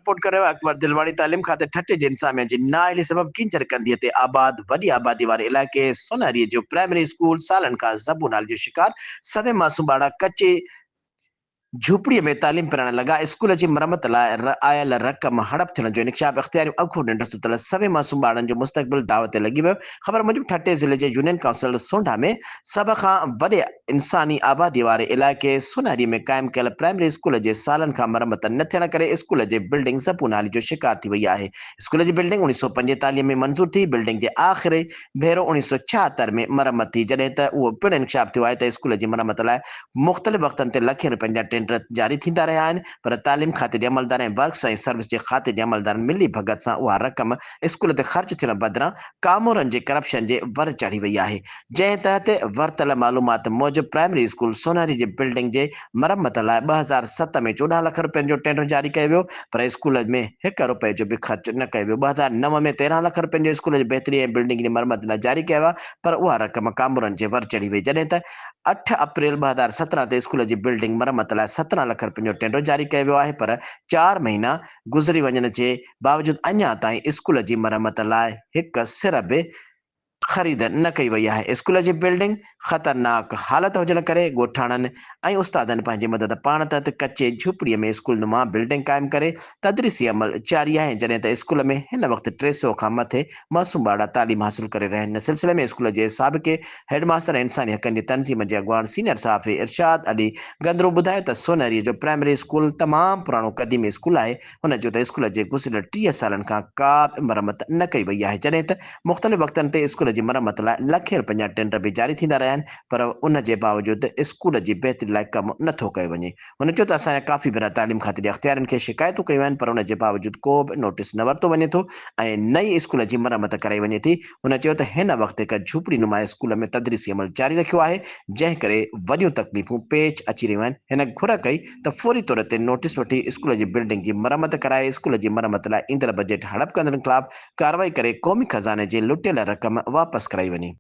Report ڪري رهيو آهي اڪبر دلواڻي تعليم کاتي ٺٽي جي انتظاميا جي نااهلي سبب ڪينجهر ڪنڌيء تي آباد وڏي آبادي واري علائقي سونهري جو پرائمري اسڪول سالن کان زبون حالي جو شڪار سوين معصوم ٻارڙا ڪچي جهوپڙيء ۾ تعليم پرائڻ لڳا اسڪول جي مرمت لاء آيل رقم هڙپ ٿيڻ جو انڪشاف اختياريون اگهور ننڊ ستل سوين معصوم ٻارڙن جو مستقبل داء تي لڳي ويو خبر موجب ٺٽي ضلعي جي يونين ڪائونسل سونڍا ۾ سڀ کان وڏي انساني آبادي واري علائقي سونهري ۾ قائم ڪيل پرائمري اسڪول جي سالن کان مرمت نه ٿيڻ ڪري اسڪول جي بلڊنگ زبون حالي جو شڪار ٿي وئي آهي. اسڪول جي بلڊنگ اوڻيهه سئو پنجيتاليهه ۾ منظور ٿي، بلڊنگ جي آخري ڀيرو اوڻيهه سئو ڇاهتر ۾ مرمت ٿي، جڏهن ته اهو پڻ انڪشاف ٿيو آهي ته اسڪول جي مرمت لاء مختلف وقتن تي لکين روپين جا ٽينڊر جاري ٿيندا رهيا آهن پر تعليم کاتي جي عملدار ۽ ورڪس ۽ سروس جي کاتي جي عملدارن ملي ڀڳت سان اها رقم اسڪول تي خرچ ٿيڻ بدران ڪامورن جي ڪرپشن جي ور چاڙهي وئي آهي. جنهن تحت ورتل معلومات موجب پرائمري اسڪول سونهري جي بلڊنگ جي مرمت لاء 2007 ۾ 14 لک رپين جو ٽينڊر جاري ڪيو ويو پر اسڪول ۾ هڪ رپئي جو به خرچ نه ڪيو ويو، 2009 ۾ 13 لک رپين جو اسڪول جي بهتري ۽ بلڊنگ جي مرمت لاء جاري ڪيا ويا پر اها رقم ڪامورن جي ور چڙهي وئي جڏهن ته اٺ اپريل 2017 تي اسڪول جي بلڊنگ مرمت لاء 17 لک رپين جو ٽينڊر جاري ڪيو ويو آهي پر چار مهينا گذري وڃڻ جي باوجود اڃا تائين اسڪول جي مرمت لاء هڪ سر به خريد نه ڪئي وئي آهي، اسڪول جي بلڊنگ خطرناڪ حالت هجڻ ڪري ڳوٺاڻن ۽ استادن پنهنجي مدد پاڻ تحت ڪچي جهوپڙي ۾ اسڪول نما بلڊنگ قائم ڪري تدريسي عمل جاري آهي جڏهن ته اسڪول ۾ هن وقت 300 کان مٿي معصوم ٻارڙا تعليم حاصل ڪري رهيا آهن ان سلسلي ۾ اسڪول جي سابقي هيڊ ماستر ۽ انساني حقن جي تنظيم جي اڳواڻ سينيئر صحافي ارشاد علي گندرو ٻڌايو ته سونهري جو پرائمري اسڪول تمام پراڻو قديمي اسڪول آهي هن چيو ته اسڪول جي گذريل 30 سالن کان ڪا به مرمت نه ڪئي وئي آهي جڏهن ته مختلف وقتن تي اسڪول جي مرمت لاء لکين رپين جا ٽينڊر به جاري ٿيندا رهيا آهن پر ان جي باوجود اسڪول جي بهتري لاء ڪم نه ٿو ڪيو وڃي. هن چيو ته اسان ڪافي ڀيرا تعليم کاتي جي اختيارين کي شڪايتون ڪيون آهن پر ان جي باوجود ڪو به نوٽيس نه ورتو وڃي ٿو ۽ نه ئي اسڪول جي مرمت ڪرائي وڃي ٿي. هن چيو ته هن وقت هڪ جهوپڙي نما اسڪول ۾ تدريسي عمل جاري رکيو آهي جنهن ڪري وڏيون تڪليفون پيش اچي رهيون آهن. هن گهر ڪئي ته فوري طور تي نوٽيس وٺي اسڪول جي بلڊنگ جي مرمت ڪرائي اسڪول جي مرمت لاء ايندڙ بجيٽ هڙپ ڪندڙن خلاف ڪارروائي ڪري قومي خزاني جي لٽيل رقم واپس ڪرائي وڃي.